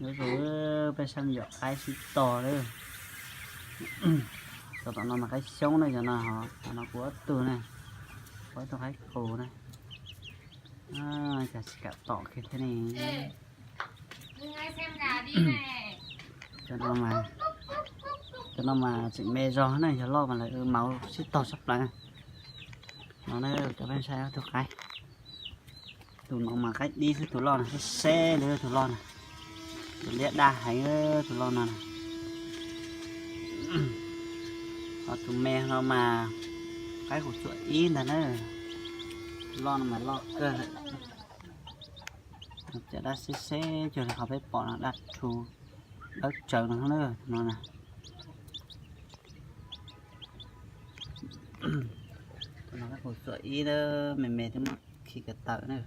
Ub, peb saib me nyuam qaib sib tog lawm. Cov tom no mas qaib xyoob ne, cov no ho, cov no kuv ob tug ne, kuv ob tug qaib qus ne. Cas tsis kam tom kiag thiab ne. Cov no mas tseem me zog na, yog loj mas lawv maus sib tog tshaj plaws. No na, cov peb saib ob tug qaib. Tus no mas qaib dib xwb, tus loj na seb seb li tus loj na. Tus liab daj heev tus loj no na. Ho tus me no mas qaib kaum txuam ib ntag na. Tus loj no mas loj kawg lawm. Cov daj seb seb cuag li qhov peb pom no, daj rhu dawb tsawv no na, tus no na. Tus no qaib kaum txuam ib, me me twb muab khi ko taw na.